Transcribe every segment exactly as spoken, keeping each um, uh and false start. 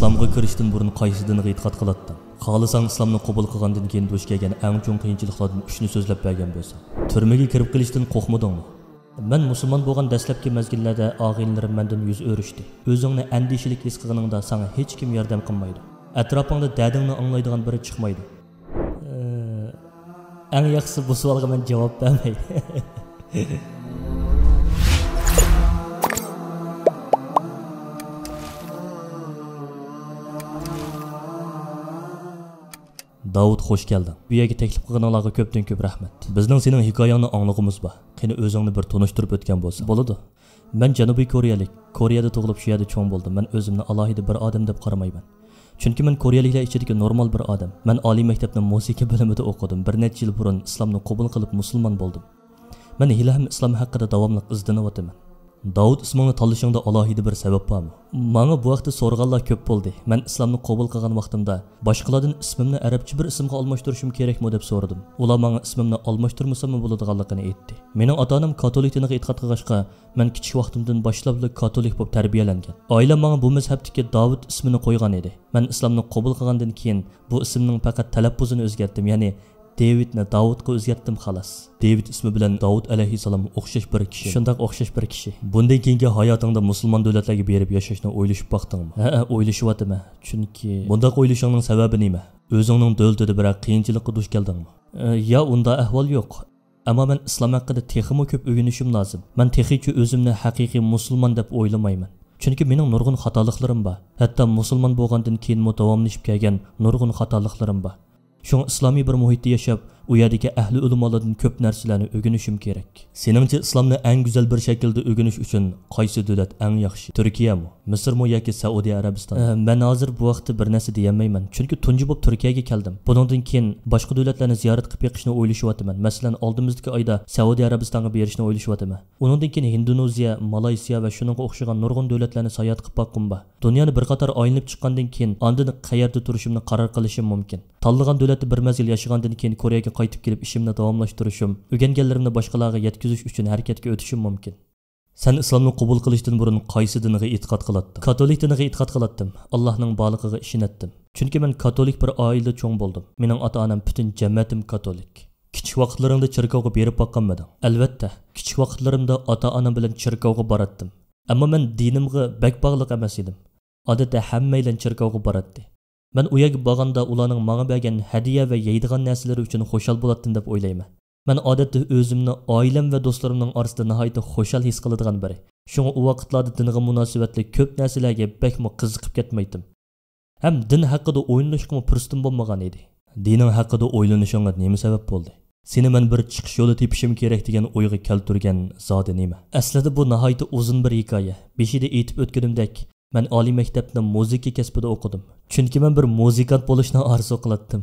ئىسلامغا كىرىشتىن بۇرۇن قايسى دىنغا ئېتىقاد قىلاتتىڭ؟ خالىساڭ ئىسلامنى قوبۇل قىلغاندىن كېيىن دۇچ كەلگەن ئەڭ چوڭ قىيىنچىلىقلاردىن ئۈچنى سۆزلەپ بەرگەن بولساڭ. تۈرمىگە كىرىپ قېلىشتىن قورقمىدىڭمۇ؟ مەن مۇسۇلمان بولغان دەسلەپكى مەزگىللەردە ئاغىنىلىرىم مەندىن يۈز ئۆرۈشتى. ئۆزۈڭنى ئەندىشىلىك ھېس قىلغىنىڭدا ساڭا ھېچكىم ياردەم قىلمايدۇ. ئەتراپىڭدا دەردىڭنى ئاڭلايدىغان بىرى چىقمايدۇ. ئەڭ ياخشىسى بۇ سوئالغا مەن جاۋاب بەرمەي. داۋۇت، خوش كەلدىڭ. بۇ يەرگە تەكلىپ قىلغىنىڭلارغا كۆپتىن كۆپ رەھمەت. بىزنىڭ سېنىڭ ھېكايەڭنى ئاڭلىغۇمىز بار. قېنى، ئۆزۈڭنى بىر تونۇشتۇرۇپ ئۆتكەن بولساڭ. بولىدۇ. مەن جەنۇبىي كورېيەلىك. كورېيەدە تۇغۇلۇپ، شۇ يەردە چوڭ بولدۇم. مەن ئۆزۈمنى ئالاھىدە بىر ئادەم دەپ قارىمايمەن. چۈنكى مەن كورېيەلىكلەر ئىچىدىكى نورمال بىر ئادەم. مەن ئالىي مەكتەپنى مۇزىكا بۆلۈمىدە ئوقۇدۇم. بىر نەچچە يىل بۇرۇن ئىسلامنى قوبۇل قىلىپ، مۇسۇلمان بولدۇم. مەن ھېلىھەم ئىسلام ھەققىدە داۋاملىق ئىزدىنىۋاتىمەن. داۋۇت ئىسمىڭنى تاللىشىڭدا ئالاھىدە بىر سەۋەب بارمۇ؟ ماڭا بۇ ھەقتە سورىغانلار كۆپ بولدى. مەن ئىسلامنى قوبۇل قىلغان ۋاقتىمدا، باشقىلاردىن ئىسمىمنى ئەرەبچە بىر ئىسىمغا ئالماشتۇرۇشۇم كېرەكمۇ دەپ سورىدىم. ئۇلار ماڭا ئىسمىمنى ئالماشتۇرمىساممۇ بولىدىغانلىقىنى ئېيتتى. مېنىڭ ئاتا-ئانام كاتولىك دىنىغا ئېتىقاد قىلغاچقا، مەن كىچىك ۋاقتىمدىن باشلاپلا كاتولىك بولۇپ تەربىيەلەنگەن. ئائىلەم ماڭا بۇ مەزھەپتىكى داۋۇت ئىسمىنى قويغان ئىدى. مەن ئىسلامنى قوبۇل قىلغاندىن كېيىن، بۇ ئىسىمنىڭ پەقەت تەلەپپۇزىنى ئۆزگەرتتىم، يەنى دېۋىدنى داۋۇتقا ئۆزگەرتتىم، خالاس. دېۋىد ئىسمى بىلەن داۋۇت ئەلەيھىسسالام ئوخشاش بىر كىشى. شۇنداق، ئوخشاش بىر كىشى. بۇندىن كېيىنكى ھاياتىڭدا مۇسۇلمان دۆلەتلەرگە بېرىپ ياشاشنى ئويلىشىپ باقتىڭمۇ؟ ھەئە، ئويلىشىۋاتىمەن. چۈنكى. بۇنداق ئويلىشىڭنىڭ سەۋەبى نېمە؟ ئۆزۈڭنىڭ دۆلىتىدە بىرەر قىيىنچىلىققا دۇچ كەلدىڭمۇ؟ ئە، يا، ئۇنداق ئەھۋال يوق. ئەمما مەن ئىسلام ھەققىدە تېخىمۇ كۆپ ئۆگىنىشىم لازىم. مەن تېخىچە ئۆزۈمنى ھەقىقىي مۇسۇلمان دەپ ئويلىمايمەن. چۈنكى مېنىڭ نۇرغۇن خاتالىقلىرىم بار. ھەتتا مۇسۇلمان بولغاندىن كېيىنمۇ داۋاملىشىپ كەلگەن نۇرغۇن خاتالىقلىرىم بار. شۇڭا ئىسلامىي بىر مۇھىتتا ياشاپ، ئۇ يەردىكى ئەھلى ئۆلىمالاردىن كۆپ نەرسىلەرنى ئۆگىنىشىم كېرەك. سېنىڭچە ئىسلامنى ئەڭ گۈزەل بىر شەكىلدە ئۆگىنىش ئۈچۈن قايسى دۆلەت ئەڭ ياخشى؟ تۈركىيەمۇ؟ مىسىرمۇ ياكى سەئۇدى ئەرەبىستان؟ ئە، مەن ھازىر بۇ ھەقتە بىر نەرسە دېيەلمەيمەن، چۈنكى تۇنجى بولۇپ تۈركىيەگە كەلدىم. بۇنىڭدىن كېيىن باشقا دۆلەتلەرنى زىيارەت قىلىپ بېقىشنى ئويلىشىۋاتىمەن. مەسىلەن، ئالدىمىزدىكى ئايدا سەئۇدى ئەرەبىستانغا بېرىشنى ئويلىشىۋاتىمەن. ئۇنىڭدىن كېيىن ھىندونېزىيە، مالايسىيا ۋە شۇنىڭغا ئوخشىغان نۇرغۇن دۆلەتلەرنى ساياھەت قىلىپ باققۇم بار. دۇنيانى بىر قاتار ئايلىنىپ چىققاندىن كېيىن، ئاندىن قەيەردە تۇرۇشۇمنى قارار قىلىشىم مۇمكىن. تاللىغان دۆلەتتە بىر مەزگىل ياشىغاندىن كېيىن، كورېيەگە قايتىپ كېلىپ ئىشىمنى داۋاملاشتۇرۇشۇم، ئۆگەنگەنلىرىمنى باشقىلارغا يەتكۈزۈش ئۈچۈن ھەرىكەتكە ئۆتۈشۈم مۇمكىن. سەن ئىسلامنى قوبۇل قىلىشتىن بۇرۇن قايسى دىنغا ئېتىقاد قىلاتتىڭ؟ كاتولىك دىنىغا ئېتىقاد قىلاتتىم. ئاللاھنىڭ بارلىقىغا ئىشىنەتتىم. چۈنكى مەن كاتولىك بىر ئائىلىدە چوڭ بولدۇم. مېنىڭ ئاتا-ئانام، پۈتۈن جەمەتىم كاتولىك. كىچىك ۋاقىتلىرىڭدا چېركاۋغا بېرىپ باققانمىدىڭ؟ ئەلۋەتتە، كىچىك ۋاقىتلىرىمدا ئاتا-ئانام بىلەن چېركاۋغا باراتتىم. ئەمما مەن دىنىمغا بەك باغلىق ئەمەس ئىدىم. ئادەتتە ھەممەيلەن چېركاۋغا باراتتى. مەن ئۇ يەرگە بارغاندا ئۇلارنىڭ ماڭا بەرگەن ھەدىيە ۋە يەيدىغان نەرسىلىرى ئۈچۈن خۇشال بولاتتىم دەپ ئويلايمەن. مەن ئادەتتە ئۆزۈمنى ئائىلەم ۋە دوستلىرىمنىڭ ئارىسىدا ناھايىتى خۇشال ھېس قىلىدىغان بىرى. شۇڭا ئۇ ۋاقىتلاردا دىنغا مۇناسىۋەتلىك كۆپ نەرسىلەرگە بەكمۇ قىزىقىپ كەتمەيتتىم. ھەم دىن ھەققىدە ئويلىنىشقىمۇ پۇرسىتىم بولمىغان ئىدى. دىنىڭ ھەققىدە ئويلىنىشىڭغا نېمە سەۋەب بولدى؟ سېنى مەن بىر چىقىش يولى تېپىشىم كېرەك دېگەن ئويغا كەلتۈرگەن زادى نېمە؟ ئەسلىدە بۇ ناھايىتى ئۇزۇن بىر ھېكايە. بېشىدا ئېيتىپ ئۆتكىنىمدەك، مەن ئالىي مەكتەپنى مۇزىكا كەسپىدە ئوقۇدۇم. چۈنكى مەن بىر مۇزىكانت بولۇشنى ئارزۇ قىلاتتىم.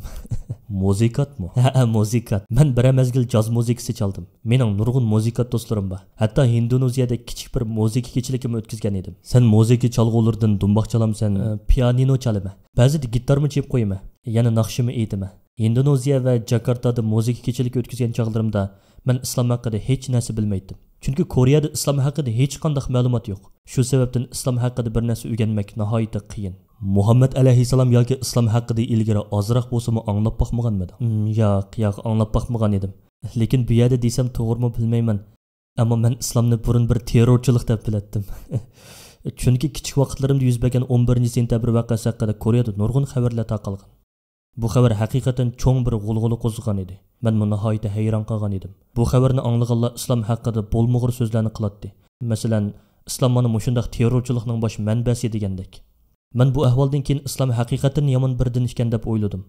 مۇزىكانتمۇ؟ ھەئە، مۇزىكانت. مەن بىرەر مەزگىل جاز مۇزىكىسى چالدىم. مېنىڭ نۇرغۇن مۇزىكانت دوستلىرىم بار. ھەتتا ھىندونېزىيەدە كىچىك بىر مۇزىكا كېچىلىكىمۇ ئۆتكۈزگەن ئىدىم. سەن مۇزىكا چالغۇلىرىدىن دۇمباق چالامسەن؟ ئە، پىيانىنو چالىمەن. بەزىدە گىتارمۇ چېلىپ قويىمەن. يەنە ناخشىمۇ ئېيتىمەن. ھىندونېزىيە ۋە جاكارتادا مۇزىكا كېچىلىكى ئۆتكۈزگەن چاغلىرىمدا مەن ئىسلام ھەققىدە ھېچ نەرسە بىلمەيتتىم. چۈنكى كورېيەدە ئىسلام ھەققىدە ھېچقانداق مەلۇمات يوق. شۇ سەۋەبتىن ئىسلام ھەققىدە بىر نەرسە ئۆگەنمەك ناھايىتى قىيىن. مۇھەممەد ئەلەيھىسسالام ياكى ئىسلام ھەققىدە ئىلگىرى ئازراق بولسىمۇ ئاڭلاپ باقمىغانمىدىڭ؟ ھىم، ياق، ياق، ئاڭلاپ باقمىغان ئىدىم. لېكىن بۇ يەردە دېسەم توغرىمۇ بىلمەيمەن. ئەمما مەن ئىسلامنى بۇرۇن بىر تېررورچىلىق دەپ بىلەتتىم. چۈنكى كىچىك ۋاقىتلىرىمدا يۈز بەرگەن ئون بىرىنچى سېنتەبىر ۋەقەسى ھەققىدە كورېيەدە نۇرغۇن خەۋەرلەر تارقالغان. بۇ خەۋەر ھەقىقەتەن چوڭ بىر غۇلغۇلا قوزغىغان ئىدى. مەنمۇ ناھايىتى ھەيران قالغان ئىدىم. بۇ خەۋەرنى ئاڭلىغانلار ئىسلام ھەققىدە بولمىغۇر سۆزلەرنى قىلاتتى. مەسىلەن، ئىسلام مانا مۇشۇنداق تېررورچىلىقنىڭ باش مەنبەسى دېگەندەك. مەن بۇ ئەھۋالدىن كېيىن ئىسلام ھەقىقەتەن يامان بىر دىن ئىكەن دەپ ئويلىدىم.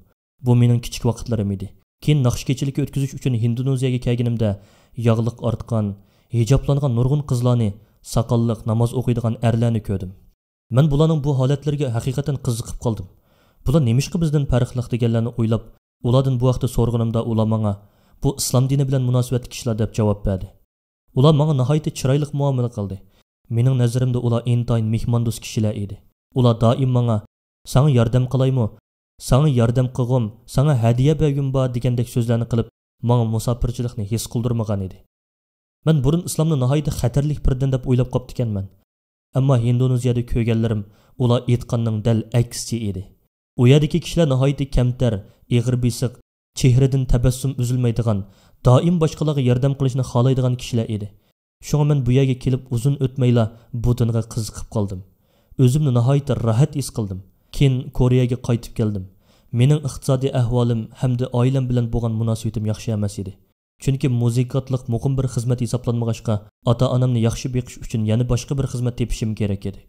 بۇ مېنىڭ كىچىك ۋاقىتلىرىم ئىدى. كېيىن ناخشا كېچىلىكى ئۆتكۈزۈش ئۈچۈن ھىندونېزىيەگە كەلگىنىمدە، ياغلىق ئارتقان، ھىجابلانغان نۇرغۇن قىزلارنى، ساقاللىق، ناماز ئوقۇيدىغان ئەرلەرنى كۆردۈم. مەن بۇلارنىڭ بۇ ھالەتلىرىگە ھەقىقەتەن قىزىقىپ قالدىم. بۇلار نېمىشقا بىزدىن پەرقلىق دېگەنلەرنى ئويلاپ، ئۇلاردىن بۇ ھەقتە سورىغىنىمدا، ئۇلار ماڭا، بۇ ئىسلام دىنى بىلەن مۇناسىۋەتلىك ئىشلار دەپ جاۋاب بەردى. ئۇلار ماڭا ناھايىتى چىرايلىق مۇئامىلە قىلدى. مېنىڭ نەزىرىمدە ئۇلار ئىنتايىن مېھماندوست كىشىلەر ئىدى. ئۇلار دائىم ماڭا، ساڭا ياردەم قىلايمۇ؟ ساڭا ياردەم قىلغۇم، ساڭا ھەدىيە بەرگۈم بار دېگەندەك سۆزلەرنى قىلىپ، ماڭا مۇساپىرچىلىقنى ھېس قىلدۇرمىغان ئىدى. مەن بۇرۇن ئىسلامنى ناھايىتى خەتەرلىك بىر دىن دەپ ئويلاپ قاپتىكەنمەن. ئەمما ھىندونېزىيەدە كۆرگەنلىرىم ئۇلار ئېيتقاننىڭ دەل ئەكسىچە ئىدى. ئۇ يەردىكى كىشىلەر ناھايىتى كەمتەر، ئېغىر بېسىق، چېھرىدىن تەبەسسۇم ئۈزۈلمەيدىغان، دائىم باشقىلارغا ياردەم قىلىشنى خالايدىغان كىشىلەر ئىدى. شۇڭا مەن بۇ يەرگە كېلىپ ئۇزۇن ئۆتمەيلا بۇ دىنغا قىزىقىپ قالدىم. ئۆزۈمنى ناھايىتى راھەت ھېس قىلدىم. كېيىن كورېيەگە قايتىپ كەلدىم. مېنىڭ ئىقتىسادىي ئەھۋالىم ھەمدە ئائىلەم بىلەن بولغان مۇناسىۋىتىم ياخشى ئەمەس ئىدى. چۈنكى مۇزىكانتلىق مۇقىم بىر خىزمەت ھېسابلانمىغاچقا، ئاتا-ئانامنى ياخشى بېقىش ئۈچۈن يەنە باشقا بىر خىزمەت تېپىشىم كېرەك ئىدى.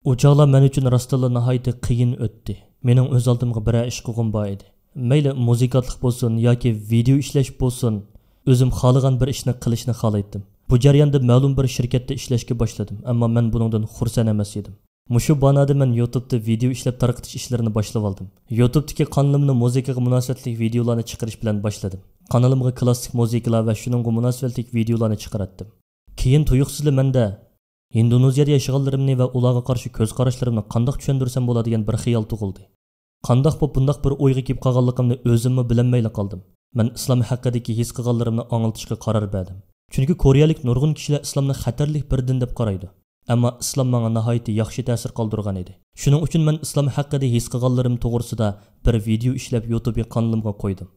ئۇ چاغلار مەن ئۈچۈن راستتىنلا ناھايىتى قىيىن ئۆتتى. مېنىڭ ئۆز ئالدىمغا بىرەر ئىش قىلغۇم بار ئىدى. مەيلى مۇزىكانتلىق بولسۇن ياكى ۋىدېئو ئىشلەش بولسۇن، ئۆزۈم خالىغان بىر ئىشنى قىلىشنى خالايتتىم. بۇ جەرياندا مەلۇم بىر شىركەتتە ئىشلەشكە باشلىدىم، ئەمما مەن بۇنىڭدىن خۇرسەن ئەمەس ئىدىم. مۇشۇ بانادا مەن يۇتۇبتا ۋىدېئو ئىشلەپ تارقىتىش ئىشلىرىنى باشلىۋالدىم. يۇتۇبتىكى قانىلىمنى مۇزىكىغا مۇناسىۋەتلىك ۋىدېئولارنى چىقىرىش بىلەن باشلىدىم. قانىلىمغا كلاسسىك مۇزىكىلار ۋە شۇنىڭغا مۇناسىۋەتلىك ۋىدېئولارنى چىقىراتتىم. كېيىن تۇيۇقسىزلا مەندە، ھىندونېزىيەدە ياشىغانلىرىمنى ۋە ئۇلارغا قارشى كۆز قاراشلىرىمنى قانداق چۈشەندۈرسەم بولا دېگەن بىر خىيال تۇغۇلدى. قانداق بولۇپ بۇنداق بىر ئويغا كېلىپ قالغانلىقىمنى ئۆزۈممۇ بىلەلمەيلا قالدىم. مەن ئىسلام ھەققىدىكى ھېس قىلغانلىرىمنى ئاڭلىتىشقا قارار بەردىم. چۈنكى كورېيەلىك نۇرغۇن كىشىلەر ئىسلامنى خەتەرلىك بىر دىن دەپ قارايدۇ. ئەمما ئىسلام ماڭا ناھايىتى ياخشى تەسىر قالدۇرغان ئىدى. شۇنىڭ ئۈچۈن مەن ئىسلام ھەققىدە ھېس قىلغانلىرىم توغرىسىدا بىر ۋىدېئو ئىشلەپ يۇتۇبى قانىلىمغا قويدۇم.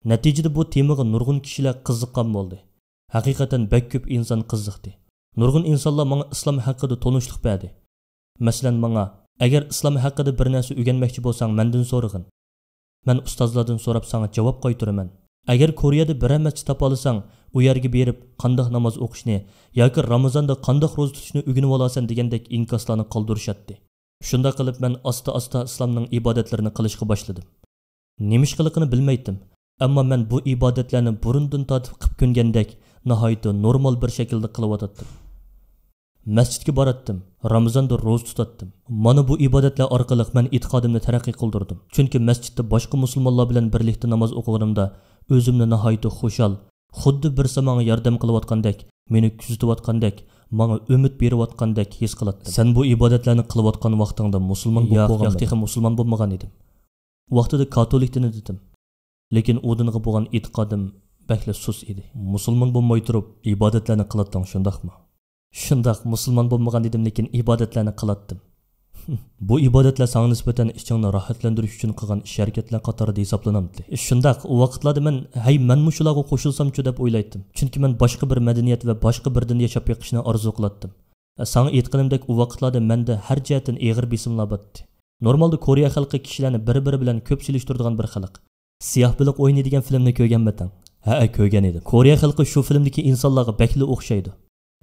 نەتىجىدە بۇ تېمىغا نۇرغۇن كىشىلەر قىزىققان بولدى. ھەقىقەتەن بەك كۆپ ئىنسان قىزىقتى. نۇرغۇن ئىنسانلار ماڭا ئىسلام ھەققىدە تونۇشلۇق بەردى. مەسىلەن، ماڭا، ئەگەر ئىسلام ھەققىدە بىر نەرسە ئۆگەنمەكچى بولساڭ، مەندىن سورىغىن. مەن ئۇستازلاردىن سوراپ ساڭا جاۋاب قايتۇرىمەن. ئەگەر كورېيەدە بىرەر مەسچىت تاپالىساڭ، ئۇ يەرگە بېرىپ قانداق ناماز ئوقۇشنى ياكى رامىزاندا قانداق روزا تۇتۇشنى ئۆگىنىۋالارسەن دېگەندەك ئىنكاسلارنى قالدۇرۇشاتتى. شۇنداق قىلىپ مەن ئاستا-ئاستا ئىسلامنىڭ ئىبادەتلىرىنى قىلىشقا باشلىدىم. نېمىشقىلىقىنى بىلمەيتتىم، ئەمما مەن بۇ ئىبادەتلەرنى بۇرۇندىن تارتىپ قىپ كۆنگەندەك ناھايىتى نورمال بىر شەكىلدە قىلىۋاتاتتىم. مەسچىتكە باراتتىم، رامىزاندا روزا تۇتاتتىم. مانا بۇ ئىبادەتلەر ئارقىلىق مەن ئېتىقادىمنى تەرەققىي قىلدۇردۇم. چۈنكى مەسچىتتە باشقا مۇسۇلمانلار بىلەن بىرلىكتە ناماز ئوقۇغىنىمدا ئۆزۈمنى ناھايىتى خۇشال، خۇددى بىرسى ماڭا ياردەم قىلىۋاتقاندەك، مېنى كۆزىتىۋاتقاندەك، ماڭا ئۈمىد بېرىۋاتقاندەك ھېس قىلاتتىم. سەن بۇ ئىبادەتلەرنى قىلىۋاتقان ۋاقتىڭدا مۇسۇلمان بولۇپ ياق، بولغانمىدىڭ؟ ياق، تېخى مۇسۇلمان بولمىغان ئىدىم. ۋاقتىدا كاتولىك دىنىدا ئىدىم. لېكىن ئۇ دىنغا بولغان ئېتىقادىم بەكلا سۇس ئىدى. مۇسۇلمان بولماي تۇرۇپ ئىبادەتلەرنى قىلاتتىڭ، شۇنداقمۇ؟ شۇنداق، مۇسۇلمان بولمىغان ئىدىم، لېكىن ئىبادەتلەرنى قىلاتتىم. بۇ ئىبادەتلەر ساڭا نىسبەتەن ئىچىڭنى راھەتلەندۈرۈش ئۈچۈن قىلغان ئىش-ھەرىكەتلەر قاتارىدا ھېسابلىنامتى؟ شۇنداق، ئۇ ۋاقىتلاردا مەن، ھەي، مەنمۇ شۇلارغا قوشۇلسامچۇ دەپ ئويلايتتىم. چۈنكى مەن باشقا بىر مەدەنىيەت ۋە باشقا بىر دىندا ياشاپ بېقىشنى ئارزۇ قىلاتتىم. ساڭا ئېيتقىنىمدەك، ئۇ ۋاقىتلاردا مەندە ھەر جەھەتتىن ئېغىر بېسىملار بارتتى. نورمالدا كورېيە خەلقى كىشىلەرنى بىر-بىرى بىلەن كۆپ سېلىشتۇرىدىغان بىر خەلق. سىياھ بېلىق ئوينايدىغان فىلىمنى كۆرگەنمىتىڭ؟ ھەئە، كۆرگەن ئىدىم. كورېيە خەلقى شۇ فىلىمدىكى ئىنسانلارغا بەكلا ئوخشايدۇ.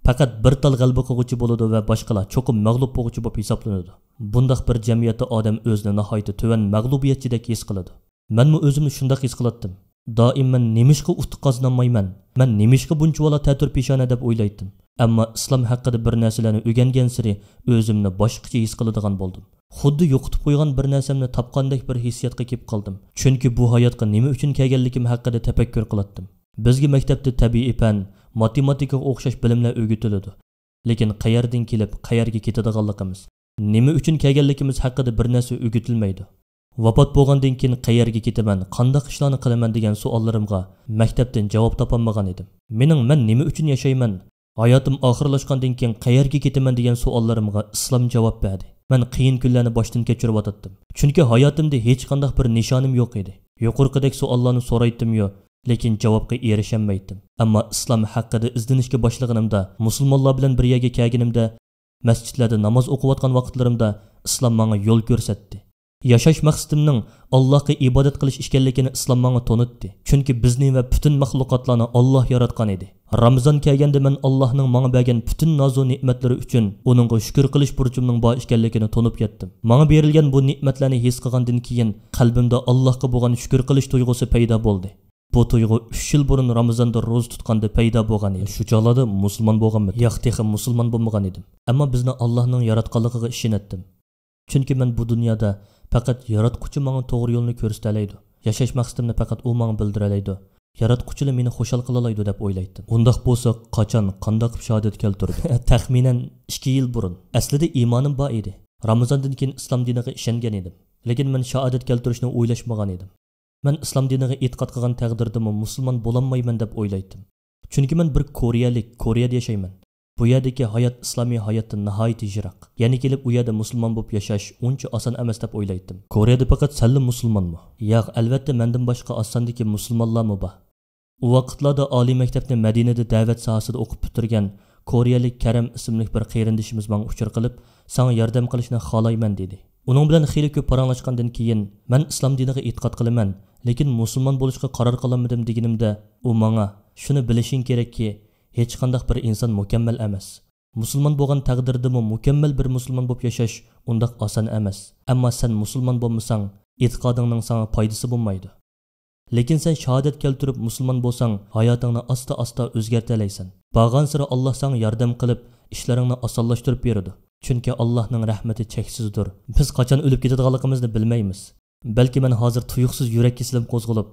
پەقەت بىر تال غەلىبە قىلغۇچى بولىدۇ ۋە باشقىلار چوقۇم مەغلۇپ بولغۇچى بولۇپ ھېسابلىنىدۇ. بۇنداق بىر جەمئىيەتتە ئادەم ئۆزىنى ناھايىتى تۆۋەن مەغلۇبىيەتچىدەك ھېس قىلىدۇ. مەنمۇ ئۆزۈمنى شۇنداق ھېس قىلاتتىم. دائىم مەن نېمىشقا ئۇتۇق قازىنالمايمەن؟ مەن نېمىشقا بۇنچىۋالا تەتۈر پېشانە دەپ ئويلايتتىم. ئەمما ئىسلام ھەققىدە بىر نەرسىلەرنى ئۆگەنگەنسېرى ئۆزۈمنى باشقىچە ھېس قىلىدىغان بولدۇم. خۇددى يوقىتىپ قويغان بىر نەرسەمنى تاپقاندەك بىر ھېسسىياتقا كېلىپ قالدىم. چۈنكى بۇ ھاياتقا نېمە ئۈچۈن كەلگەنلىكىم ھەققىدە تەپەككۇر قىلاتتىم. بىزگە مەكتەپتە تەبىئىي پەن، ماتېماتىكىغا ئوخشاش بىلىملەر ئۆگىتىلىدۇ. لېكىن قەيەردىن كېلىپ، قەيەرگە كېتىدىغانلىقىمىز، نېمە ئۈچۈن كەلگەنلىكىمىز ھەققىدە بىر نەرسە ئۆگىتىلمەيدۇ. ۋاپات بولغاندىن كېيىن قەيەرگە كېتىمەن، قانداق ئىشلارنى قىلىمەن دېگەن سوئاللىرىمغا مەكتەپتىن جاۋاب تاپالمىغان ئىدىم. مېنىڭ مەن نېمە ئۈچۈن ياشايمەن؟ ھاياتىم ئاخىرلاشقاندىن كېيىن قەيەرگە كېتىمەن دېگەن سوئاللىرىمغا ئىسلام جاۋاب بەردى. مەن قىيىن كۈنلەرنى باشتىن كەچۈرۈۋاتاتتىم. چۈنكى ھاياتىمدا ھېچقانداق بىر نىشانىم يوق ئىدى. يۇقىرىقىدەك سوئاللارنى سورايتتىميۇ، لېكىن جاۋابقا ئېرىشەلمەيتتىم. ئەمما ئىسلام ھەققىدە ئىزدىنىشكە باشلىغىنىمدا، مۇسۇلمانلار بىلەن بىر يەرگە كەلگىنىمدە، مەسچىتلەردە ناماز ئوقۇۋاتقان ۋاقىتلىرىمدا ئىسلام ماڭا يول كۆرسەتتى. ياشاش مەقسىتىمنىڭ ئاللاھقا ئىبادەت قىلىش ئىكەنلىكىنى ئىسلام ماڭا تونۇتتى. چۈنكى بىزنى ۋە پۈتۈن مەخلۇقاتلارنى ئاللاھ ياراتقان ئىدى. رامىزان كەلگەندە مەن ئاللاھنىڭ ماڭا بەرگەن پۈتۈن نازۇ نېمەتلىرى ئۈچۈن ئۇنىڭغا شۈكۈر قىلىش بۇرچۇمنىڭ بار ئىكەنلىكىنى تونۇپ يەتتىم. ماڭا بېرىلگەن بۇ نېمەتلەرنى ھېس قىلغاندىن كېيىن قەلبىمدە ئاللاھقا بولغان شۈكۈر قىلىش تۇيغۇسى پەيدا بولدى. بۇ تۇيغۇ ئۈچ يىل بۇرۇن رامىزاندا روزا تۇتقاندا پەيدا بولغان ئىدى. شۇ چاغلاردا مۇسۇلمان بولغانمىدىڭ؟ ياق، تېخى مۇسۇلمان بولمىغان ئىدىم. ئەمما بىزنى ئاللاھنىڭ ياراتقانلىقىغا ئىشىنەتتىم. چۈنكى مەن بۇ دۇنيادا پەقەت ياراتقۇچى ماڭا توغرا يولنى كۆرسىتەلەيدۇ. ياشاش مەقسىتىمنى پەقەت ئۇ ماڭا بىلدۈرەلەيدۇ. ياراتقۇچىلا مېنى خۇشال قىلالايدۇ دەپ ئويلايتتىم. ئۇنداق بولسا قاچان، قانداق قىلىپ شاھادەت كەلتۈردۈڭ؟ تەخمىنەن ئىككى يىل بۇرۇن. ئەسلىدە ئىمانىم بار ئىدى. رامىزاندىن كېيىن ئىسلام دىنىغا ئىشەنگەن ئىدىم. لېكىن مەن شاھادەت كەلتۈرۈشنى ئويلاشمىغان ئىدىم. مەن ئىسلام دىنىغا ئېتىقاد قىلغان تەقدىردىمۇ مۇسۇلمان بولالمايمەن دەپ ئويلايتتىم. چۈنكى مەن بىر كورېيەلىك، كورېيەدە ياشايمەن. بۇ يەردىكى ھايات ئىسلامىي ھاياتتىن ناھايىتى يىراق. يەنە كېلىپ ئۇ يەردە مۇسۇلمان بولۇپ ياشاش ئۇنچە ئاسان ئەمەس دەپ ئويلايتتىم. كورېيەدە پەقەت سەنلا مۇسۇلمانمۇ؟ ياق، ئەلۋەتتە مەندىن باشقا ئاز ساندىكى مۇسۇلمانلارمۇ بار. ئۇ ۋاقىتلاردا ئالىي مەكتەپنى مەدىنىدە دەۋەت ساھەسىدە ئوقۇپ پۈتتۈرگەن كورېيەلىك كەرەم ئىسىملىك بىر قېرىندىشىمىز ماڭا ئۇچۇر قىلىپ، ساڭا ياردەم قىلىشنى خالايمەن دېدى. ئۇنىڭ بىلەن خېلى كۆپ پاراڭلاشقاندىن كېيىن، مەن ئىسلام دىنىغا ئېتىقاد قىلىمەن، لېكىن مۇسۇلمان بولۇشقا قارار قىلالمىدىم دېگىنىمدە، ئۇ ماڭا، شۇنى بىلىشىڭ كېرەككى، ھېچقانداق بىر ئىنسان مۇكەممەل ئەمەس. مۇسۇلمان بولغان تەقدىردىمۇ مۇكەممەل بىر مۇسۇلمان بولۇپ ياشاش ئۇنداق ئاسان ئەمەس. ئەمما سەن مۇسۇلمان بولمىساڭ، ئېتىقادىڭنىڭ ساڭا پايدىسى بولمايدۇ. لېكىن سەن شاھادەت كەلتۈرۈپ مۇسۇلمان بولساڭ، ھاياتىڭنى ئاستا-ئاستا ئۆزگەرتەلەيسەن. بارغانسېرى ئاللا ساڭا ياردەم قىلىپ، ئىشلىرىڭنى ئاسانلاشتۇرۇپ بېرىدۇ. چۈنكى ئاللانىڭ رەھمىتى چەكسىزدۇر. بىز قاچان ئۆلۈپ كېتىدىغانلىقىمىزنى بىلمەيمىز. بەلكى مەن ھازىر تۇيۇقسىز يۈرەك كېسىلىم قوزغىلىپ،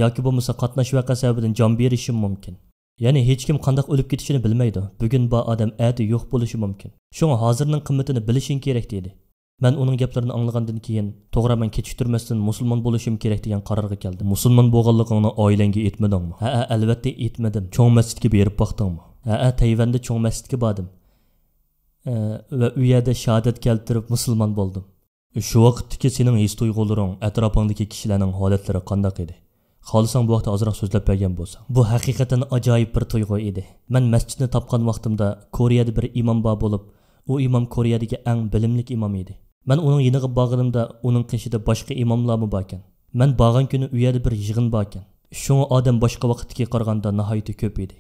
ياكى بولمىسا قاتناش ۋەقە سەۋەبىدىن جان بېرىشىم مۇمكىن. يەنى ھېچكىم قانداق ئۆلۈپ كېتىشىنى بىلمەيدۇ. بۈگۈن بار ئادەم ئەتە يوق بولۇشى مۇمكىن. شۇڭا ھازىرنىڭ قىممىتىنى بىلىشىڭ كېرەك، دېدى. مەن ئۇنىڭ گەپلىرىنى ئاڭلىغاندىن كېيىن، توغرا، مەن كېچىكتۈرمەستىن مۇسۇلمان بولۇشۇم كېرەك دېگەن قارارغا كەلدىم. مۇسۇلمان بولغانلىقىڭنى ئائىلەڭگە ئېيتمىدىڭمۇ؟ ھەئە، ئەلۋەتتە ئېيتمىدىم. چوڭ مەسچىتكە بېرىپ باقتىڭمۇ؟ ھەئە، تەيۋەندە چوڭ مەسچىتكە باردىم. ئە، ۋە ئۇ يەردە شاھادەت كەلتۈرۈپ مۇسۇلمان بولدۇم. شۇ ۋاقىتتىكى سېنىڭ ھېس-تۇيغۇلىرىڭ، ئەتراپىڭدىكى كىشىلەرنىڭ ھالەتلىرى قانداق ئىدى؟ خالىساڭ بۇ ھەقتە ئازراق سۆزلەپ بەرگەن بولساڭ. بۇ ھەقىقەتەن ئاجايىپ بىر تۇيغۇ ئىدى. مەن مەسچىتنى تاپقان ۋاقتىمدا كورېيەدە بىر ئىمام بار بولۇپ، ئۇ ئىمام كورېيەدىكى ئەڭ بىلىملىك ئىمام ئىدى. مەن ئۇنىڭ يېنىغا بارغىنىمدا ئۇنىڭ قېشىدا باشقا ئىماملارمۇ باركەن. مەن بارغان كۈنى ئۇ يەردە بىر يىغىن باركەن. شۇڭا ئادەم باشقا ۋاقىتتىكىگە قارىغاندا ناھايىتى كۆپ ئىدى.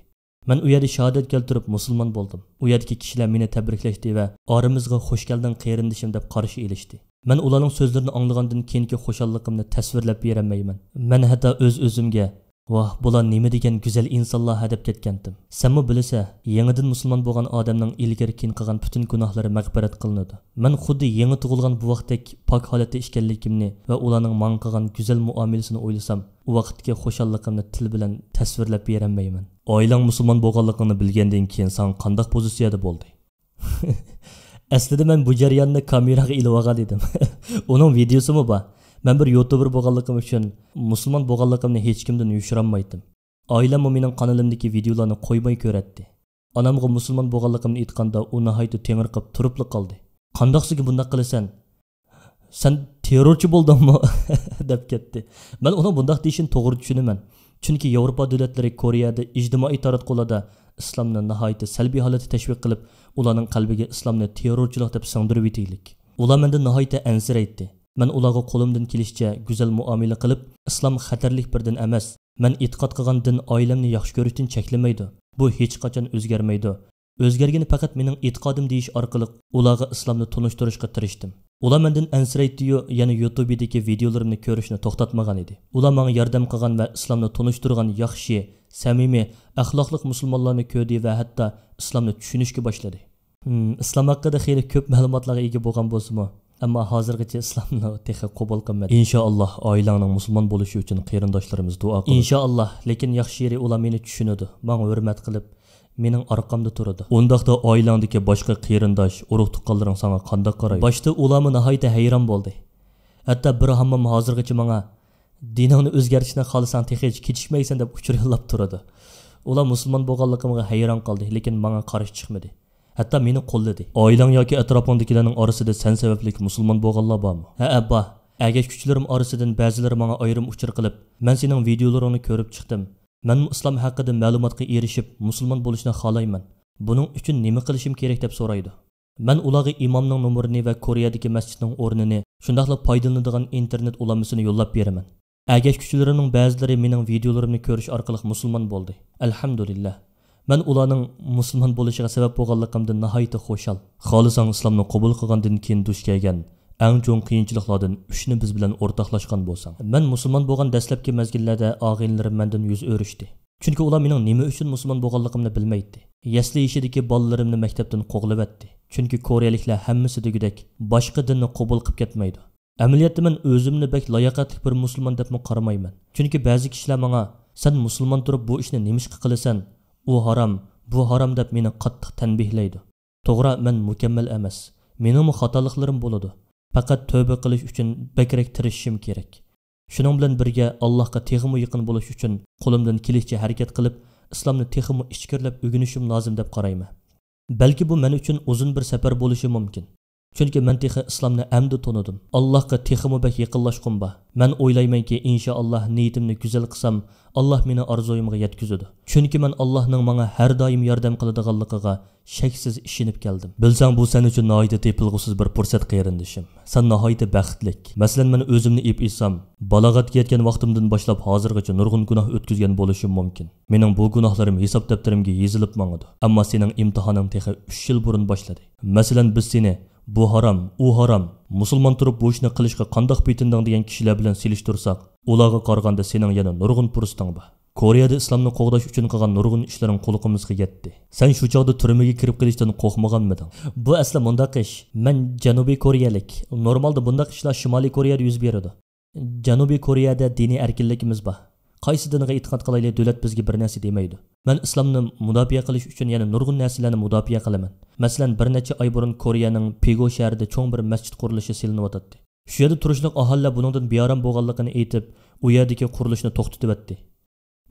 مەن ئۇ يەردە شاھادەت كەلتۈرۈپ مۇسۇلمان بولدۇم. ئۇ يەردىكى كىشىلەر مېنى تەبرىكلەشتى ۋە ئارىمىزغا «خوش كەلدىڭ قېرىندىشىم» دەپ قارشى ئېلىشتى. مەن ئۇلارنىڭ سۆزلىرىنى ئاڭلىغاندىن كېيىنكى خۇشاللىقىمنى تەسۋىرلەپ بېرەلمەيمەن. مەن ھەتتا ئۆز-ئۆزۈمگە، «ۋاھ، بۇلار نېمە دېگەن گۈزەل ئىنسانلار» ھە دەپ كەتكەنتىم. سەنمۇ بىلىسە، يېڭىدىن مۇسۇلمان بولغان ئادەمنىڭ ئىلگىرى-كېيىن قىلغان پۈتۈن گۇناھلىرى مەغپىرەت قىلىنىدۇ. مەن خۇددى يېڭى تۇغۇلغان بۇۋاقتەك پاك ھالەتتە ئىكەنلىكىمنى ۋە ئۇلارنىڭ ماڭا قىلغان گۈزەل مۇئامىلىسىنى ئويلىسام، ئۇ ۋاقىتتىكى خۇشاللىقىمنى تىل بىلەن تەسۋىرلەپ بېرەلمەيمەن. ئائىلەڭ مۇسۇلمان بولغانلىقىڭنى بىلگەندىن كېيىن ساڭا قانداق پوزىتسىيەدە بولدى؟ ئەسلىدە مەن بۇ جەرياننى كامېراغا ئېلىۋالغان ئىدىم. ئۇنىڭ ۋىدېيوسىمۇ بار. مەن بىر يۇتۇبېر بولغانلىقىم ئۈچۈن مۇسۇلمان بولغانلىقىمنى ھېچكىمدىن يوشۇرالمايتتىم. ئائىلەممۇ مېنىڭ قانىلىمدىكى ۋىدېيولارنى قويماي كۆرەتتى. ئانامغا مۇسۇلمان بولغانلىقىمنى ئېيتقاندا، ئۇ ناھايىتى تېڭىرقاپ تۇرۇپلا قالدى. «قانداقسىكى بۇنداق قىلىسەن؟ سەن تېررورچى بولدۇڭمۇ؟» دەپ كەتتى. مەن ئۇنىڭ بۇنداق دېيىشىنى توغرا چۈشىنىمەن. چۈنكى ياۋروپا دۆلەتلىرى كورېيەدە ئىجتىمائىي تاراتقۇلاردا ئىسلامنى ناھايىتى سەلبىي ھالەتتە تەشۋىق قىلىپ، ئۇلارنىڭ قەلبىگە ئىسلامنى تېررورچىلىق دەپ سىڭدۈرۈۋېتىگلىك. ئۇلار مەندىن ناھايىتى ئەنسىرەيتتى. مەن ئۇلارغا قولۇمدىن كېلىشىچە گۈزەل مۇئامىلە قىلىپ، ئىسلام خەتەرلىك بىر دىن ئەمەس، مەن ئېتىقاد قىلغان دىن ئائىلەمنى ياخشى كۆرۈشتىن چەكلىمەيدۇ. بۇ ھېچقاچان ئۆزگەرمەيدۇ. ئۆزگەرگىنى پەقەت مېنىڭ ئېتىقادىم دېيىش ئارقىلىق ئۇلارغا ئىسلامنى تونۇشتۇرۇشقا تىرىشتىم. ئۇلار مەندىن ئەنسىرەيتتىيۇ، يەنە يۇتۇبىدىكى ۋىدېيولىرىمنى كۆرۈشنى توختاتمىغان ئىدى. ئۇلار ماڭا ياردەم قىلغان ۋە ئىسلامنى تونۇشتۇرغان ياخشى، سەمىمىي، ئەخلاقلىق مۇسۇلمانلارنى كۆردى ۋە ھەتتا ئىسلامنى چۈشىنىشكە باشلىدى. ھىم، ئىسلام ھەققىدە خېلى كۆپ مەلۇماتلارغا ئىگە بولغان بولسىمۇ، ئەمما ھازىرغىچە ئىسلامنى تېخى قوبۇل قىلمىدى. ئىنشائاللا، ئائىلەڭنىڭ مۇسۇلمان بولۇشى ئۈچۈن قېرىنداشلىرىمىز دۇئا قىلىدۇ. ئىنشائاللا، لېكىن ياخشى يېرى ئۇلار مېنى چۈشىنىدۇ، ماڭا ھۆرمەت قىلىپ، مېنىڭ ئارقامدا تۇرىدۇ. ئۇنداقتا ئائىلەڭدىكى باشقا قېرىنداش، ئۇرۇق-تۇغقانلىرىڭ ساڭا قانداق قارايدۇ؟ باشتا ئۇلارمۇ ناھايىتى ھەيران بولدى. ھەتتا بىر ھاممام ھازىرغىچە ماڭا، «دىنىڭنى ئۆزگەرتىشنى خالىساڭ، تېخىچە كېچىكمەيسەن» دەپ ئۇچۇر يوللاپ تۇرىدۇ. ئۇلار مۇسۇلمان بولغانلىقىمغا ھەيران قالدى، لېكىن ماڭا قارشى چىقمىدى. ھەتتا مېنى قوللىدى. ئائىلەڭ ياكى ئەتراپىڭدىكىلەرنىڭ ئارىسىدا سەن سەۋەبلىك مۇسۇلمان بولغانلار بارمۇ؟ ھەئە، بار. ئەگەشكۈچىلىرىم ئارىسىدىن بەزىلىرى ماڭا ئايرىم ئۇچۇر قىلىپ، «مەن سېنىڭ ۋىدېيولىرىڭنى كۆرۈپ چىقتىم. مەنمۇ ئىسلام ھەققىدە مەلۇماتقا ئېرىشىپ، مۇسۇلمان بولۇشنى خالايمەن. بۇنىڭ ئۈچۈن نېمە قىلىشىم كېرەك؟» دەپ سورايدۇ. مەن ئۇلارغا ئىمامنىڭ نومۇرىنى ۋە كورېيەدىكى مەسچىتنىڭ ئورنىنى، شۇنداقلا پايدىلىنىدىغان ئىنتېرنېت ئۇلانمىسىنى يوللاپ بېرىمەن. ئەگەشكۈچىلىرىمنىڭ بەزىلىرى مېنىڭ ۋىدېيولىرىمنى كۆرۈش ئارقىلىق مۇسۇلمان بولدى. ئەلھەمدۇلىللا. مەن ئۇلارنىڭ مۇسۇلمان بولۇشىغا سەۋەب بولغانلىقىمدىن ناھايىتى خۇشال. خالىساڭ، ئىسلامنى قوبۇل قىلغاندىن كېيىن دۇچ كەلگەن ئەڭ چوڭ قىيىنچىلىقلاردىن ئۈچنى بىز بىلەن ئورتاقلاشقان بولساڭ. مەن مۇسۇلمان بولغان دەسلەپكى مەزگىللەردە ئاغىنىلىرىم مەندىن يۈز ئۆرۈشتى. چۈنكى ئۇلار مېنىڭ نېمە ئۈچۈن مۇسۇلمان بولغانلىقىمنى بىلمەيتتى. يەسلى يېشىدىكى بالىلىرىمنى مەكتەپتىن قوغلىۋەتتى. چۈنكى كورېيەلىكلەر ھەممىسى دېگۈدەك باشقا دىننى قوبۇل قىلىپ كەتمەيدۇ. ئەمەلىيەتتە مەن ئۆزۈمنى بەك لاياقەتلىك بىر مۇسۇلمان دەپمۇ قارىمايمەن. چۈنكى بەزى كىشىلەر ماڭا، «سەن مۇسۇلمان تۇرۇپ بۇ ئىشنى نېمىشقا قىلىسەن؟ ئۇ ھارام، بۇ ھارام» دەپ مېنى قاتتىق تەنبىھلەيدۇ. توغرا، مەن مۇكەممەل ئەمەس. مېنىڭمۇ خاتالىقلىرىم بولىدۇ. پەقەت تۆبە قىلىش ئۈچۈن بەكرەك تىرىشىشىم كېرەك. شۇنىڭ بىلەن بىرگە، ئاللاھقا تېخىمۇ يېقىن بولۇش ئۈچۈن قولۇمدىن كېلىشىچە ھەرىكەت قىلىپ، ئىسلامنى تېخىمۇ ئىچكىرىلەپ ئۆگىنىشىم لازىم دەپ قارايمەن. بەلكى بۇ مەن ئۈچۈن ئۇزۇن بىر سەپەر بولۇشى مۇمكىن. چۈنكى مەن تېخى ئىسلامنى ئەمدى تونۇدۇم. ئاللاھقا تېخىمۇ بەك يېقىنلاشقۇم بار. مەن ئويلايمەنكى، ئىنشائاللاھ، نىيىتىمنى گۈزەل قىلسام، ئاللاھ مېنى ئارزۇيۇمغا يەتكۈزىدۇ. چۈنكى مەن ئاللاھنىڭ ماڭا ھەر دائىم ياردەم قىلىدىغانلىقىغا شەكسىز ئىشىنىپ كەلدىم. بىلسەڭ، بۇ سەن ئۈچۈن ناھايىتى تېپىلغۇسىز بىر پۇرسەت، قېرىندىشىم. سەن ناھايىتى بەختلىك. مەسىلەن، مەن ئۆزۈمنى ئېلىپ ئېيتسام، بالاغەتكە يەتكەن ۋاقتىمدىن باشلاپ ھازىرغىچە نۇرغۇن گۇناھ ئۆتكۈزگەن بولۇشۇم مۇمكىن. مېنىڭ بۇ گۇناھلىرىم ھېساب دەپتىرىمگە يېزىلىپ ماڭىدۇ. ئەمما سېنىڭ ئىمتىھانىڭ تېخى ئۈچ يىل بۇرۇن باشلىدى. مەسىلەن، بىز سېنى «بۇ ھارام، ئۇ ھارام، مۇسۇلمان تۇرۇپ بۇ ئىشنى قىلىشقا قانداق پېتىندىڭ؟» دېگەن كىشىلەر بىلەن سېلىشتۇرساق، ئۇلارغا قارىغاندا سېنىڭ يەنە نۇرغۇن پۇرسىتىڭ بار. كورېيەدە ئىسلامنى قوغداش ئۈچۈن قىلغان نۇرغۇن ئىشلىرىڭ قۇلىقىمىزغا يەتتى. سەن شۇ چاغدا تۈرمىگە كىرىپ قېلىشتىن قورقمىغانمىدىڭ؟ بۇ ئەسلا مۇنداق ئىش. مەن جەنۇبىي كورېيەلىك. نورمالدا بۇنداق ئىشلار شىمالىي كورېيەدە يۈز بېرىدۇ. جەنۇبىي كورېيەدە دىنىي ئەركىنلىكىمىز بار. قايسى دىنغا ئېتىقاد قىلايلى، دۆلەت بىزگە بىر نەرسە دېمەيدۇ. مەن ئىسلامنى مۇداپىئە قىلىش ئۈچۈن يەنە نۇرغۇن نەرسىلەرنى مۇداپىئە قىلىمەن. مەسىلەن، بىر نەچچە ئاي بۇرۇن كورېيەنىڭ پىگو شەھىرىدە چوڭ بىر مەسچىت قۇرۇلۇشى سېلىنىۋاتاتتى. شۇ يەردە تۇرۇشلۇق ئاھالىلەر بۇنىڭدىن بىئارام بولغانلىقىنى ئېيتىپ، ئۇ يەردىكى قۇرۇلۇشنى توختىتىۋەتتى.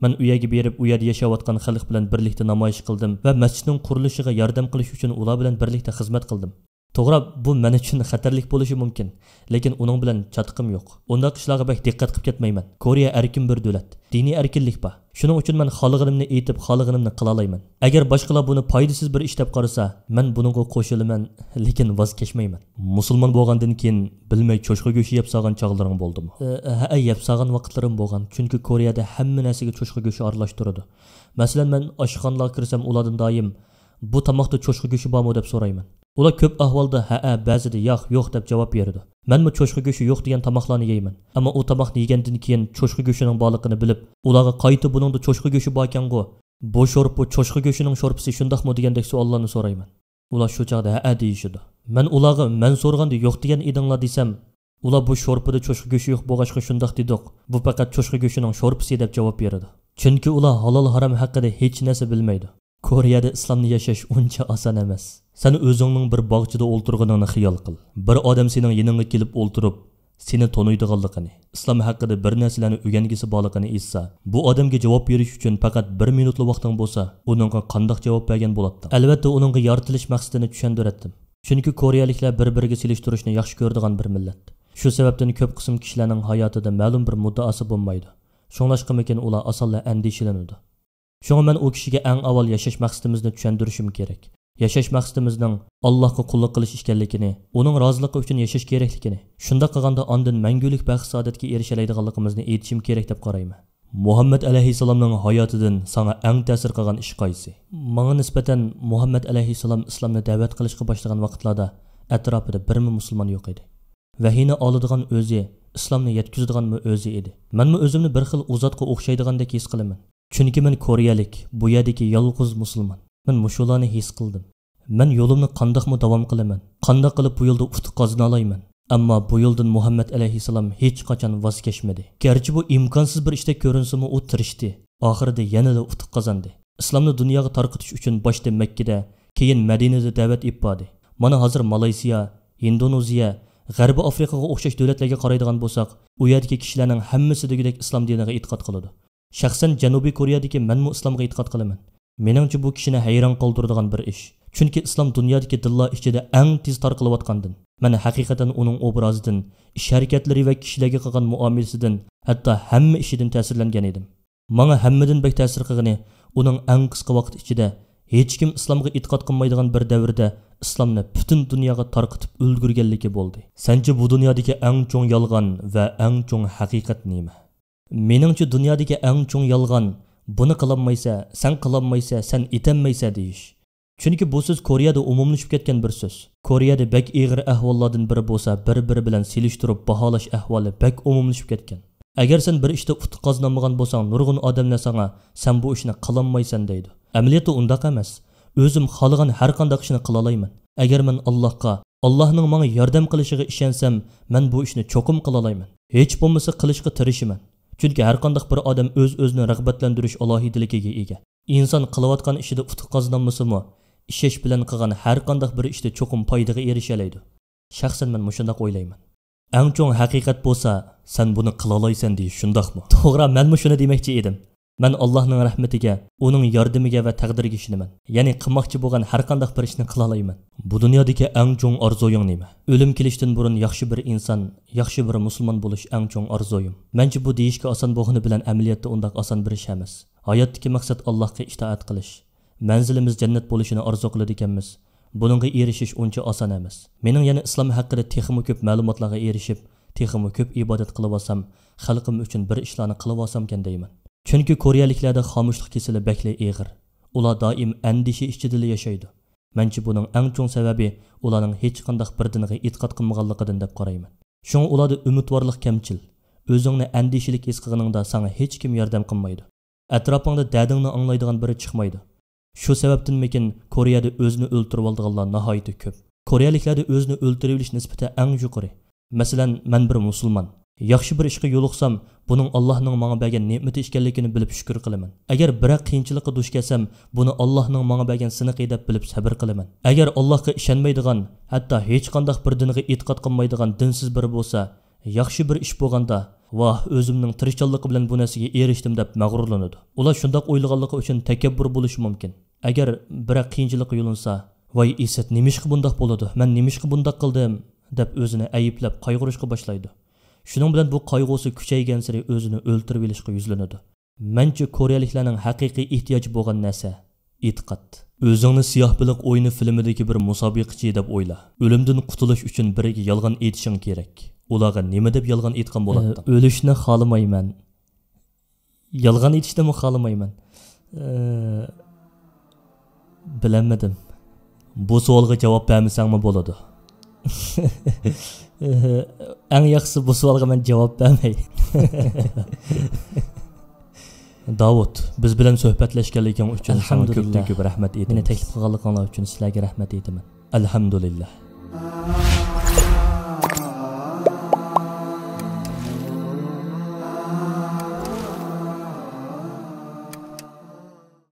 مەن ئۇ يەرگە بېرىپ، ئۇ يەردە ياشاۋاتقان خەلق بىلەن بىرلىكتە نامايىش قىلدىم ۋە مەسچىتنىڭ قۇرۇلۇشىغا ياردەم قىلىش ئۈچۈن ئۇلار بىلەن بىرلىكتە خىزمەت قىلدىم. توغرا، بۇ مەن ئۈچۈن خەتەرلىك بولۇشى مۇمكىن، لېكىن ئۇنىڭ بىلەن چاتىقىم يوق. ئۇنداق ئىشلارغا بەك دىققەت قىلىپ كەتمەيمەن. كورېيە ئەركىن بىر دۆلەت، دىنىي ئەركىنلىك بار. شۇنىڭ ئۈچۈن مەن خالىغىنىمنى ئېيتىپ، خالىغىنىمنى قىلالايمەن. ئەگەر باشقىلار بۇنى پايدىسىز بىر ئىش دەپ قارىسا، مەن بۇنىڭغا قوشۇلىمەن، لېكىن ۋاز كەچمەيمەن. مۇسۇلمان بولغاندىن كېيىن بىلمەي چوشقا گۆشى يەپ سالغان چاغلىرىڭ بولدىمۇ؟ ئە، ھەئە، يەپ سالغان ۋاقىتلىرىم بولغان. چۈنكى كورېيەدە ھەممە نەرسىگە چوشقا گۆشى ئارىلاشتۇرىدۇ. مەسىلەن، مەن ئاشخانىلارغا كىرسەم، ئۇلاردىن دائىم، «بۇ تاماقتا چوشقا گۆشى بارمۇ؟» دەپ سورايمەن. ئۇلار كۆپ ئەھۋالدا «ھەئە، بەزىدە ياق، يوق» دەپ جاۋاب بېرىدۇ. مەنمۇ چوشقا گۆشى يوق دېگەن تاماقلارنى يەيمەن. ئەمما ئۇ تاماقنى يېگەندىن كېيىن چوشقا گۆشىنىڭ بارلىقىنى بىلىپ، ئۇلارغا قايتا «بۇنىڭدا چوشقا گۆشى باركەنغۇ؟ بۇ شورپا چوشقا گۆشىنىڭ شورپىسى، شۇنداقمۇ؟» دېگەندەك سوئاللارنى سورايمەن. ئۇلار شۇ چاغدا «ھەئە» دېيىشىدۇ. مەن ئۇلارغا «مەن سورىغاندا يوق دېگەن ئىدىڭلار» دېسەم، ئۇلار «بۇ شورپىدا چوشقا گۆشى يوق بولغاچقا شۇنداق دېدۇق. بۇ پەقەت چوشقا گۆشىنىڭ شورپىسى» دەپ جاۋاب بېرىدۇ. چۈنكى ئۇلار ھالال ھارام ھەققىدە ھېچ نەرسە بىلمەيدۇ. كورېيەدە ئىسلامنى ياشاش ئۇنچە ئاسان ئەمەس. سەن ئۆزۈڭنىڭ بىر باغچىدا ئولتۇرغىنىڭنى خىيال قىل. بىر ئادەم سېنىڭ يېنىڭغا كېلىپ ئولتۇرۇپ، سېنى تونۇيدىغانلىقىنى، ئىسلام ھەققىدە بىر نەرسىلەرنى ئۆگەنگۈسى بارلىقىنى ئېيتسا، بۇ ئادەمگە جاۋاب بېرىش ئۈچۈن پەقەت بىر مىنۇتلا ۋاقتىڭ بولسا، ئۇنىڭغا قانداق جاۋاب بەرگەن بولاتتىڭ؟ ئەلۋەتتە، ئۇنىڭغا يارىتىلىش مەقسىتىنى چۈشەندۈرەتتىم. چۈنكى كورېيەلىكلەر بىر-بىرىگە سېلىشتۇرۇشنى ياخشى كۆرىدىغان بىر مىللەت. شۇ سەۋەبتىن كۆپ قىسىم كىشىلەرنىڭ ھاياتىدا مەلۇم بىر مۇددىئاسى بولمايدۇ. شۇڭلاشقىمىكىن، ئۇلار ئاسانلا ئەندىشىلىنىدۇ. شۇڭا مەن ئۇ كىشىگە ئەڭ ئاۋۋال ياشاش مەقسىتىمىزنى چۈشەندۈرۈشۈم كېرەك. ياشاش مەقسىتىمىزنىڭ ئاللاھقا قۇللۇق قىلىش ئىكەنلىكىنى، ئۇنىڭ رازىلىقى ئۈچۈن ياشاش كېرەكلىكىنى، شۇنداق قىلغاندا ئاندىن مەڭگۈلۈك بەخت-سائادەتكە ئېرىشەلەيدىغانلىقىمىزنى ئېيتىشىم كېرەك دەپ قارايمەن. مۇھەممەد ئەلەيھىسسالامنىڭ ھاياتىدىن ساڭا ئەڭ تەسىر قىلغان ئىش قايسى؟ ماڭا نىسبەتەن مۇھەممەد ئەلەيھىسسالام ئىسلامنى دەۋەت قىلىشقا باشلىغان ۋاقىتلاردا ئەتراپىدا بىرمۇ مۇسۇلمان يوق ئىدى. ۋەھىينى ئالىدىغان ئۆزى، ئىسلامنى يەتكۈزىدىغانمۇ ئۆزى ئىدى. مەنمۇ ئۆزۈمنى بىر خىل ئۇ زاتقا ئوخشايدىغاندەك ھېس قىلىمەن. چۈنكى مەن كورېيەلىك، بۇ يەردىكى يالغۇز مۇسۇلمان. مەن مۇشۇلارنى ھېس قىلدىم. مەن يولۇمنى قانداقمۇ داۋام قىلىمەن؟ قانداق قىلىپ بۇ يولدا ئۇتۇق قازىنالايمەن؟ ئەمما بۇ يولدىن مۇھەممەد ئەلەيھىسسالام ھېچقاچان ۋاز كەچمىدى. گەرچە بۇ ئىمكانسىز بىر ئىشتەك كۆرۈنسىمۇ، ئۇ تىرىشتى. ئاخىرىدا يەنىلا ئۇتۇق قازاندى. ئىسلامنى دۇنياغا تارقىتىش ئۈچۈن باشتا مەككىدە، كېيىن مەدىنىدە دەۋەت ئېلىپ باردى. مانا ھازىر مالايسىيا، ھىندونېزىيە، غەربىي ئافرىقىغا ئوخشاش دۆلەتلەرگە قارايدىغان بولساق، ئۇ يەردىكى كىشىلەرنىڭ ھەممىسى دېگۈدەك ئىسلام دىنىغا ئېتىقاد قىلىدۇ. شەخسەن جەنۇبىي كورېيەدىكى مەنمۇ ئىسلامغا ئېتىقاد قىلىمەن. مېنىڭچە، بۇ كىشىنى ھەيران قالدۇرىدىغان بىر ئىش. چۈنكى ئىسلام دۇنيادىكى دىنلار ئىچىدە ئەڭ تېز تارقىلىۋاتقان دىن. مەن ھەقىقەتەن ئۇنىڭ ئوبرازىدىن، ئىش-ھەرىكەتلىرى ۋە كىشىلەرگە قىلغان مۇئامىلىسىدىن، ھەتتا ھەممە ئىشىدىن تەسىرلەنگەن ئىدىم. ماڭا ھەممىدىن بەك تەسىر قىلغىنى، ئۇنىڭ ئەڭ قىسقا ۋاقىت ئىچىدە ھېچكىم ئىسلامغا ئېتىقاد قىلمايدىغان بىر دەۋردە ئىسلامنى پۈتۈن دۇنياغا تارقىتىپ ئۈلگۈرگەنلىكى بولدى. سەنچە بۇ دۇنيادىكى ئەڭ چوڭ يالغان ۋە ئەڭ چوڭ ھەقىقەت نېمە؟ مېنىڭچە، دۇنيادىكى ئەڭ چوڭ يالغان، «بۇنى قىلالمايسەن، سەن قىلالمايسەن، سەن ئېتەلمەيسەن» دېيىش. چۈنكى بۇ سۆز كورېيەدە ئومۇملىشىپ كەتكەن بىر سۆز. كورېيەدە بەك ئېغىر ئەھۋاللاردىن بىرى بولسا، بىر-بىرى بىلەن سېلىشتۇرۇپ باھالاش ئەھۋالى بەك ئومۇملىشىپ كەتكەن. ئەگەر سەن بىر ئىشتا ئۇتۇق قازىنالمىغان بولساڭ، نۇرغۇن ئادەملەر ساڭا، «سەن بۇ ئىشنى قىلالمايسەن» دەيدۇ. ئەمەلىيەتتە ئۇنداق ئەمەس. ئۆزۈم خالىغان ھەر قانداق ئىشنى قىلالايمەن. ئەگەر مەن ئاللاھقا، ئاللاھنىڭ ماڭا ياردەم قىلىشىغا ئىشەنسەم، مەن بۇ ئىشنى چوقۇم قىلالايمەن. ھېچ بولمىسا قىلىشقا تىرىشىمەن. چۈنكى ھەر قانداق بىر ئادەم ئۆز-ئۆزىنى رىغبەتلەندۈرۈش ئالاھىدىلىكىگە ئىگە. ئىنسان قىلىۋاتقان ئىشىدا ئۇتۇق قازىنالمىسىمۇ، ئىشەنچ بىلەن قىلغان ھەر قانداق بىر ئىشتا چوقۇم پايدىغا ئېرىشەلەيدۇ. شەخسەن مەن مۇشۇنداق ئويلايمەن. ئەڭ چوڭ ھەقىقەت بولسا، «سەن بۇنى قىلالايسەن» دېيىش، شۇنداقمۇ؟ توغرا، مەنمۇ شۇنى دېمەكچى ئىدىم. مەن ئاللاھنىڭ رەھمىتىگە، ئۇنىڭ ياردىمىگە ۋە تەقدىرىگە ئىشىنىمەن. يەنى قىلماقچى بولغان ھەرقانداق بىر ئىشنى قىلالايمەن. بۇ دۇنيادىكى ئەڭ چوڭ ئارزۇيۇڭ نېمە؟ ئۆلۈم كېلىشتىن بۇرۇن ياخشى بىر ئىنسان، ياخشى بىر مۇسۇلمان بولۇش ئەڭ چوڭ ئارزۇيۇم. مەنچە بۇ دېيىشكە ئاسان بولغىنى بىلەن ئەمەلىيەتتە ئۇنداق ئاسان بىر ئىش ئەمەس. ھاياتتىكى مەقسەت ئاللاھقا ئىتائەت قىلىش. مەنزىلىمىز جەننەت بولۇشىنى ئارزۇ قىلىدىكەنمىز. بۇنىڭغا ئېرىشىش ئۇنچە ئاسان ئەمەس. مېنىڭ يەنە ئىسلام ھەققىدە تېخىمۇ كۆپ مەلۇماتلارغا ئېرىشىپ، تېخىمۇ كۆپ ئىبادەت قىلىۋالسام، خەلقىم ئۈچۈن بىر ئىشلارنى قىلىۋالسامكەن دەيمەن. چۈنكى كورېيەلىكلەردە خامۇشلۇق كېسىلى بەكلا ئېغىر. ئۇلار دائىم ئەندىشە ئىچىدىلا ياشايدۇ. مەنچە بۇنىڭ ئەڭ چوڭ سەۋەبى ئۇلارنىڭ ھېچقانداق بىر دىنغا ئېتىقاد قىلمىغانلىقىدىن دەپ قارايمەن. شۇڭا ئۇلاردا ئۈمىدۋارلىق كەمچىل. ئۆزۈڭنى ئەندىشىلىك ھېس قىلغىنىڭدا ساڭا ھېچكىم ياردەم قىلمايدۇ. ئەتراپىڭدا دەدىڭنى ئاڭلايدىغان بىرى چىقمايدۇ. شۇ سەۋەبتىنمىكىن، كورېيەدە ئۆزىنى ئۆلتۈرۈۋالىدىغانلار ناھايىتى كۆپ. كورېيەلىكلەردە ئۆزىنى ئۆلتۈرۈۋېلىش نىسبىتى ئەڭ يۇقىرى. مەسىلەن، مەن بىر مۇسۇلمان. ياخشى بىر ئىشقا يولۇقسام، بۇنىڭ ئاللاھنىڭ ماڭا بەرگەن نېمىتى ئىكەنلىكىنى بىلىپ شۈكۈر قىلىمەن. ئەگەر بىرەر قىيىنچىلىققا دۇچ كەلسەم، بۇنى ئاللاھنىڭ ماڭا بەرگەن سىنىقى دەپ بىلىپ سەبرى قىلىمەن. ئەگەر ئاللاھقا ئىشەنمەيدىغان، ھەتتا ھېچقانداق بىر دىنغا ئېتىقاد قىلمايدىغان دىنسىز بىرى بولسا، ياخشى بىر ئىش بولغاندا، ۋاھ، ئۆزۈمنىڭ تىرىشچانلىقى بىلەن بۇ نەرسىگە ئېرىشتىم دەپ مەغرۇرلىنىدۇ. ئۇلار شۇنداق ئويلىغانلىقى ئۈچۈن تەكەببۇر بولۇشى مۇمكىن. ئەگەر بىرەر قىيىنچىلىققا يولۇنسا، ۋاي ئىسەت، نېمىشقا بۇنداق بولىدۇ؟ مەن نېمىشقا بۇنداق قىلدىم؟ دەپ ئۆزىنى ئەيىبلەپ قايغۇرۇشقا باشلايدۇ. شۇنىڭ بىلەن بۇ قايغۇسى كۈچەيگەنسېرى ئۆزىنى ئۆلتۈرۈۋېلىشقا يۈزلىنىدۇ. مەنچە كورېيەلىكلەرنىڭ ھەقىقىي ئېھتىياجى بولغان نەرسە، ئېتىقاد. ئۆزۈڭنى سىياھ بېلىق ئويۇنى فىلىمىدىكى بىر مۇسابىقىچى دەپ ئويلا. ئۆلۈمدىن قۇتۇلۇش ئۈچۈن بىرىگە يالغان ئېيتىشىڭ كېرەك. ئۇلارغا نېمە دەپ يالغان ئېيتقان بولاتتىڭ؟ ئۆلۈشنى خالىمايمەن. يالغان ئېيتىشنىمۇ خالىمايمەن. ئە، بىلەلمىدىم. بۇ سوئالغا جاۋاب بەرمىسەڭمۇ بولىدۇ. ئەڭ ياخشىسى بۇ سوئالغا مەن جاۋاب بەرمەي. داۋۇت، بىز بىلەن سۆھبەتلەشكەنلىكىڭ ئۈچۈن ساڭا كۆپتىن كۆپ رەھمەت ئېيتىمىز. مېنى تەكلىپ قىلغانلىقىڭلار ئۈچۈن سىلەرگە رەھمەت ئېيتىمەن. ئەلھەمدۇلىللا.